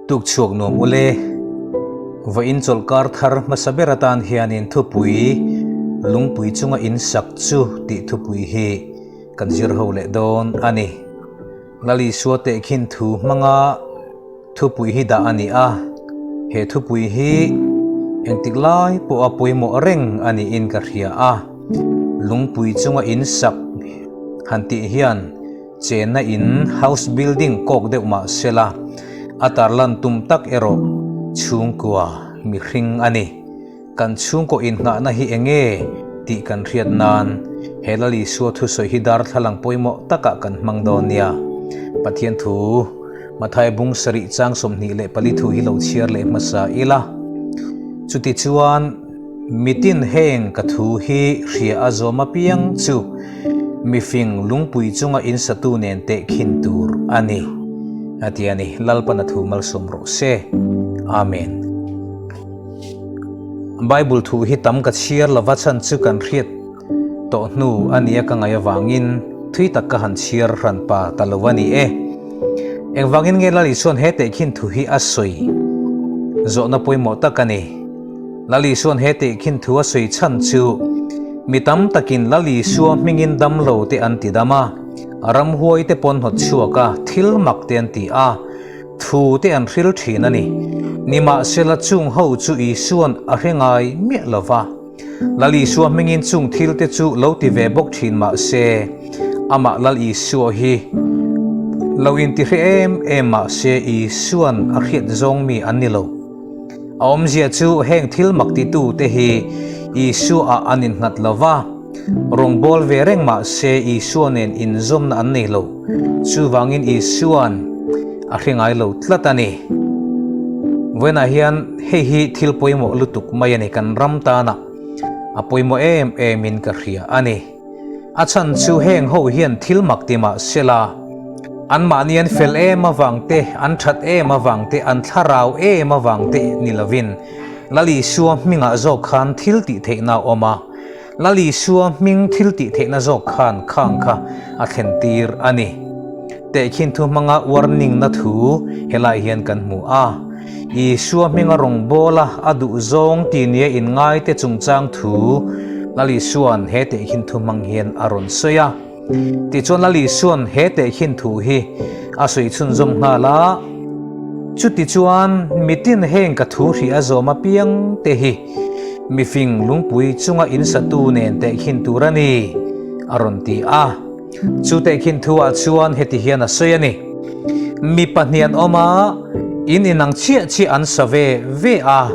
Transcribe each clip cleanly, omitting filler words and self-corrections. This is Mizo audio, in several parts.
Tukchhuak nuam ule, vawiin chawlhkar thar hmasa ber atan hianin thupui lungpui chunga in sak chu tih thupui hi kan zir ho leh dawn a ni. Lal Isua tehkhin thu hmanga thupui hi dah a ni a, he thupui hi engtik lai pawha pawimawh reng a niin ka hria a, lungpui chunga in sak han tih hian chenna in house building kawk deuh mah sela a tarlan tum tak erawh chhungkua mihring a ni. Kan chhungkaw inngahna hi eng nge tih kan hriat nan he Lal Isua thusawi hi darthlalang pawimawh takah kan hmang dawn nia. Pathian thu Mathai bung sarih chang 24 thu hi lo chhiar leh hmasa ila. Chutichuan mitin heng ka thu hi hria a zawm apiang chu mifing lungpui chunga insatu nen tehkhin tur a ni, a ti a ni. Lalpan a thu malsawm rawh se. Amen. Bible thu hi tam ka chhiar lova chhan chu kan hriat tawh hnu a nia ka ngaih avangin thui tak ka han chhiar hran pa ta lo a ni e. Engvangin nge Lal Isuan he tehkhin thu hi a sawi zawhna pawimawh tak a ni. Lal Isuan he tehkhin thu a sawi chhan chu mi tam takin Lal Isua hmingin damlo te an ti dam a, ramhuai te pawn hnawt chhuak a, thil mak te an ti a, Thu te an hril thin a ni. Nimahsela chung ho chu Isua'n a hre ngai miah lo va. Lal Isua hmingin chung thil te chu lo ti ve bawk thin mah se, amah Lal Isua hi lo intihre em em mah se Isua'n a hriat zawng mi an ni lo. A awmzia chu heng thil mak titu te hi Isua-ah an innghat lo va, Rawngbâwl ve reng mah se Isua nen inzawmna an nei lo. Chuvangin Isua'n a hre ngai lo tlat a ni. Vawiinah hian hei hi thil pawimawh lutuk mai a ni, kan ram tana a pawimawh em emin ka hria a ni. A chhan chu heng ho hian thil mak ti mah sela, anmahni an fel em avang te, an that em avang te, an thlarau em avang te ni lovin Lal Isua hmingah zawk khan thil tih theihna a awm a. Lal Isua hming thil tih theihna zawk khan khang kha a thlen tir a ni. Tehkhin thu hmanga warning na thu helai hian kan hmu a. Isua hminga rawngbawla a duh zawng ti nia inngaite chungchang thu Lal Isua'n he tehkhin thu hmang hian a rawn sawi a. Tichuan Lal Isua'n he tehkhin thu hi a sawi chhunzawm nghal a, Chutichuan mitin heng ka thu hrih a zawm apiang te hi mifing lungpui chunga insatu nen tehkhin tur a ni, a rawn ti a. Chu tehkhin thuah chuan heti hian a sawi a ni, Mi pahnih an awm a, in inang chiah chiah an sa ve ve a,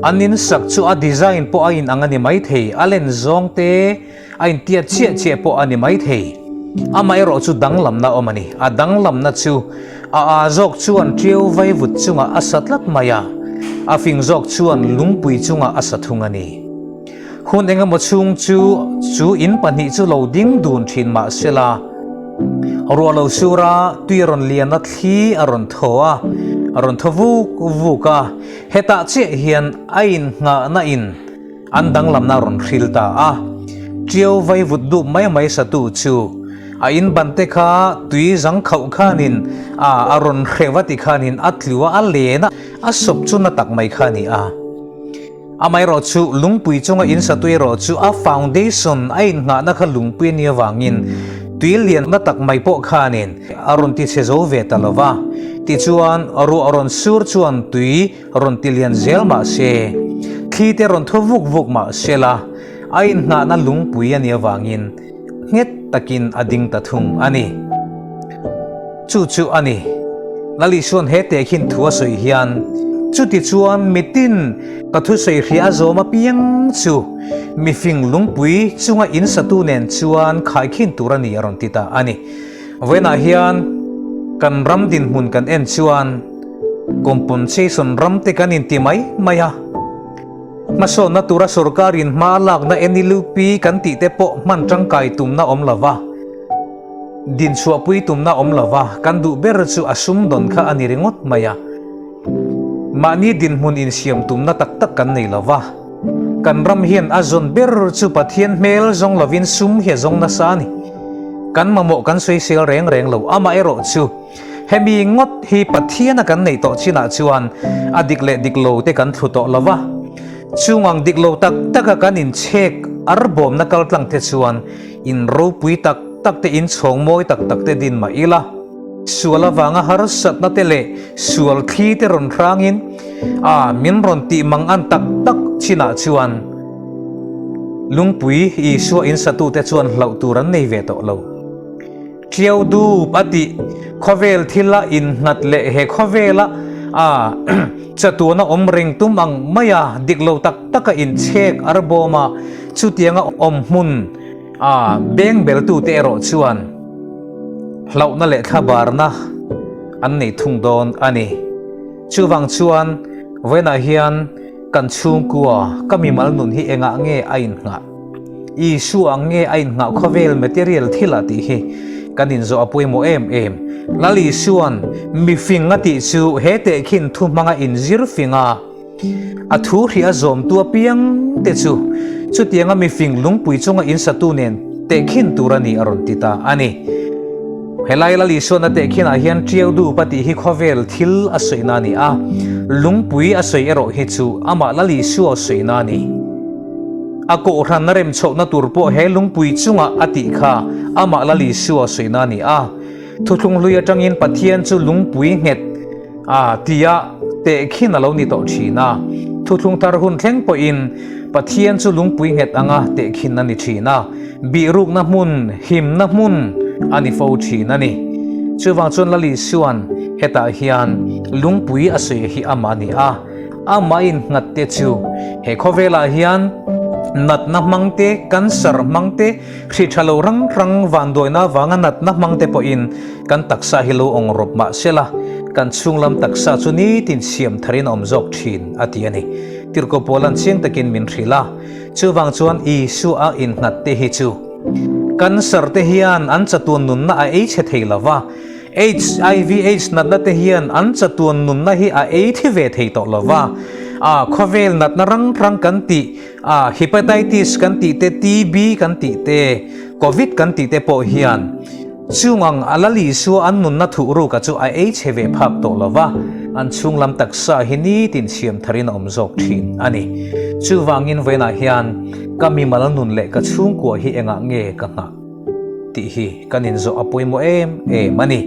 an insak chu a design pawh a inang a ni maithei, a len zawng te, A intiat chiah chiah pawh a ni maithei. Amaherawh chu danglamna awm a ni. A danglamna chu a aa zawk chuan ṭiau vaivut chungah a sa tlat mai a, a fing zawk chuan lungpui chungah a sa thung a ni. Hun engemaw chhung chu chu in pahnih chu lo ding dun ṭhin mah sela, ruah lo sur a, tui a rawn lian a, thli a rawn thaw a, a rawn thaw vuk vuk a, hetah chiah hian a inngahna in, An danglamna rawn hril ta a, Ṭiau vai vut dup mai mai satu chu a in ban te kha tui zang khauh khanin a a rawn hreuh a ti khanin a tlu a, a len a, a sawp chu na tak mai kha a ni a. Amaherawh chu lungpui chunga in satu erawh chu a foundation a innghahna kha lungpui a nih avangin tui lian na tak mai pawh khanin a rawn ti chhe zo ve ta lo va. Tichuan ruah rawn sur chuan tui Rawn ti lian zel mah se, thli te rawn thaw vuk vuk mah se la, a inngahna lungpui a nih avangin nghet takin a ding ta thung a ni. Chu chu a ni. Lal Isua'n he tehkhin thu a sawi hian, Chutichuan mitin ka thusawi hria a zawm apiang chu mifing lungpui chunga insatu nen chuan khaikhin tur a ni a rawn ti ta a ni. Vawiinah hian kan ram dinhmun kan en chuan compensation ram te kan inti mai mai a, hmasawnna tura sorkarin hma a lakna NLUP kan tih te pawh hman tangkai tumna awm lo va, dinchhuahpui tumna awm lo va, kan duh ber chu a sumdawn kha a ni ringawt mai a. Mahni dinhmun insiam tumna tak tak kan nei lo va, kan ram hian a zawn ber chu Pathian hmel zawng lovin sum hi a zawng nasa a ni. Kan mamawh kan sawisel reng reng lo, amaherawh chu. Hemi ngawt hi Pathiana kan neih tawh chinah chuan a dik leh dik lo te kan thlu tawh lo va. Chung ang dik lo tak taka kan inchhek arbawmna kaltlang te chuan in ropui tak tak te in chhawng mawi tak tak te din mah ila, sual avanga harsatna te leh sual thli te rawn hrangin a min rawn tih mang an tak tak chinah chuan lungpui Isua in satute chuan hlauh tur an nei ve tawh lo. Ṭiau dup a tih khawvel thila innghat leh he khawvela a chatuana awm reng tum ang maia dik lo tak taka inchhek arbawm a, chutianga awm hmun a beng beltute erawh chuan hlauhna leh thlabarna an nei thung dawn a ni. Chuvang chuan vawiinah hian kan chhungkua ka mimal nun hi engah nge a innghah? Isua ang nge a innghah khawvel material thil ah tih hi kan inzawh a pawimawh em em. Lal Isua'n mifing a tih chu he tehkhin thu hmanga inzir fing a, a thu hrih a zawmtu apiang te chu chutianga mifing lungpui chunga insatu nen tehkhin tur a ni a rawn ti ta a ni. Helai Lal Isua'n a tehkhin ah hian ṭiau dup a tih hi khawvel thil a sawina a ni a, lungpui a sawi erawh hi chu amah Lal Isua sawina a ni. A kohhran a rem chhohna tur pawh he lungpui chungah a tih kha amah Lal Isua sawina a ni a. Thuthlung hlui atangin Pathian chu lungpui nghet a tia tehkhin a lo ni tawh thin a. Thuthlung thar hun thleng pawhin Pathian chu lungpui nghet anga tehkhin a ni thin a, bihrukna hmun, himna hmun a ni fo thin a ni. Chuvang chuan Lal Isua'n hetah hian lungpui a sawi hi amah a ni a. Amah innghat te chu he khawvelah hian natna hmang te, cancer hmang te, hri tha lo rang rang vanduaina avanga natna hmang te pawhin kan taksa hi lo awng rawp mah sela, kan chhunglam taksa chu nitin siam tharin a awm zawk thin a ti a ni. Tirhkoh Paula'n chiang takin min hrilh a, chuvang chuan Isua innghat te hi chu cancer te hian an chatuan nunna a ei chhe thei lova, Hiv aids natna te hian an chatuan nunna hi a ei thi ve thei tawh lo va, a khawvel natna rang rang kan tih, a hepatitis kan tih te, TB kan tih te, covid kan tih te pawh hian chung ang a Lal Isua an nunna thuh ruka chu a ei chhe ve phak tawh lo va, an chhunglam taksa hi nitin siam tharin a awm zawk thin a ni. Chuvangin vawiinah hian ka mimal nun leh ka chhungkua hi engah nge ka nghah? Tih hi kan inzawh a pawimawh em em a ni.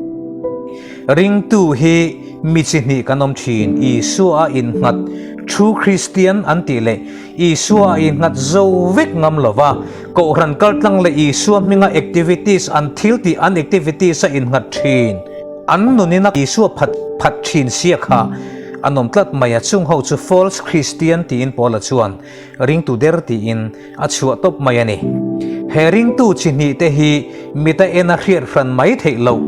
Ringtu hi mi chi hnih kan awm thin, Isua a innghat, true Christian an tih leh Isua a innghat zo vek ngam lova, Kohhran kaltlang leh Isua hminga activities an thil tih an activities a innghat thin. An nunin a Isua phat phat thin sia kha an awm tlat mai a, chung ho chu false Christian tiin Paula chuan ringtu der tiin a chhuah tawp mai a ni. He ringtu chi hnih te hi mita en a hriat hran mai theih loh,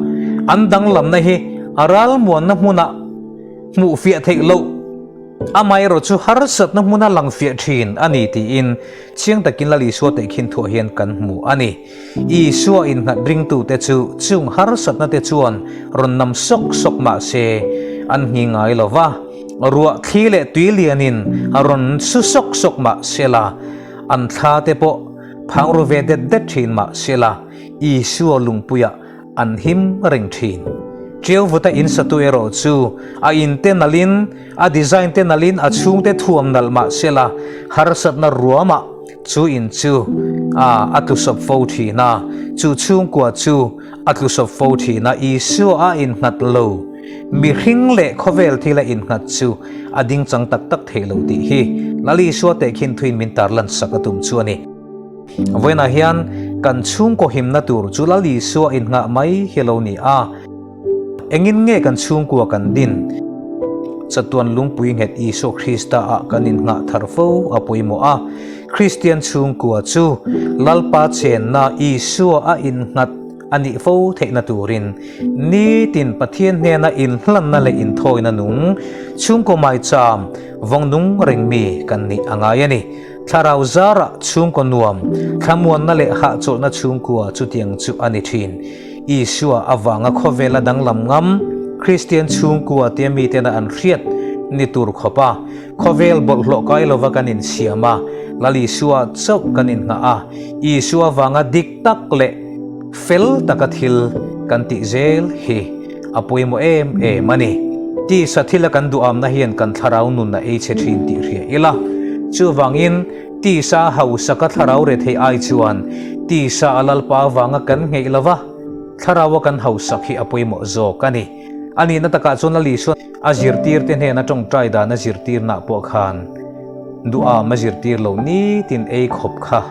an danglamna hi a ralmuanna hmuna hmuh fiah theih loh, amaherawh chu harsatna hmuna lang fiah thin a ni tiin chiang takin Lal Isua tehkhin thuah hian kan hmu a ni. Isua innghat ringtute chu chung harsatna te chuan rawn nam sawk sawk mah se an nghi ngai lo va, ruah thli leh tui lianin a rawn su sawk sawk mah se la, an thla te pawh phang ru ve det det thin mah se la, Isua lungpuiah an him reng thin. Ṭiauvuta in satu erawh chu a in te nalhin, a design te nalhin, a chhungte thuam nalh mah se la, harsatna ruamah Chu in chu a a tlusawp fo thin a, chu chhungkua chu a tlusawp fo thin a, Isua a innghat lo, mihring leh khawvel thil a innghat chu a ding chang tak tak thei lo tih hi Lal Isua tehkhin thuin min tarlan sak a tum chu a ni. Vawiinah hian kan chhungkaw himna tur chu Lal Isua inngah mai hi a lo ni a. Engin nge kan chhungkua kan din? Chatuan lungpui nghet Isua Krista ah kan innghah thar fo a pawimawh a. Kristian chhungkua chu Lalpa chenna Isua a innghat a nih fo theihna turin nitin Pathian hnena inhlanna leh inthawina nung chhungkaw maicham vawng nung reng mi kan nih a ngai a ni. Thlarau zarah chhungkaw nuam, thlamuanna leh hahchawlhna chhungkua chutiang chu a ni thin. Isua avanga khawvela danglam ngam Kristian chhungkua tia mitena an hriat ni tur khawpa khawvel bawlhhlawh kai lova kan insiam a, Lal Isua chauh kan inngah a, Isua avanga dik tak leh fel taka thil kan tih zel hi. a pawimawh em em a ni. Tisa thila kan duhamna hian kan thlarau nun a ei chhe thin tih hria ila. Chuvangin tisa hausaka thlarau rethei ai chuan tisa a Lalpa avanga kan ngeih lova thlaraua kan hausak hi a pawimawh zawk a ni. A nihna takah chuan Lal Isua a zirtirte hnena tawngtai dan a zirtirnaah pawh khan duham a zirtir lo nitin ei khawp kha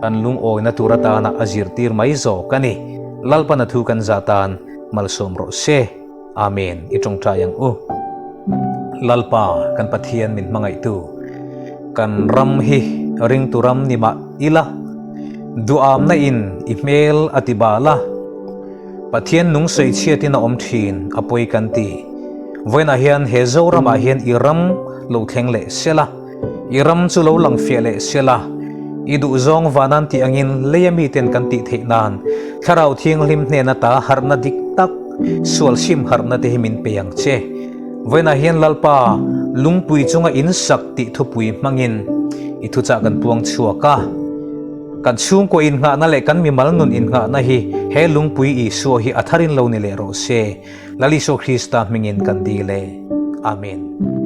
kan lungawina tur atana a zirtir mai zawk a ni. Lalpan a thu kan zah tan malsawm rawh se. Amen. I tawngtai ang u. Lalpa kan Pathian min hmangaihtu, kan ram hi ringtu ram ni mah ila, duhamna in i hmel a ti bal a, Pathian nung sawichhiatin a awm thin a pawi kan ti. Vawiinah hian he Zoramah hian i ram lo thleng leh sela, i ram chu lo lang fiah leh sela, i duhzawng vanan tih angin leia miten kan tih theih nan Thlarau Thianghlim hnen ata harhna dik tak, sual sim harhna te hi min pe ang che. Vawiinah hian Lalpa lungpui chunga in sak tih thupui hmangin i thuchah kan puang chhuak a. Kan chhungkaw innghahna leh kan mimal nun innghahna hi he lungpui Isua hi a tharin lo ni leh rawh se. Lal Isua Krista hmingin kan dil e. Amen.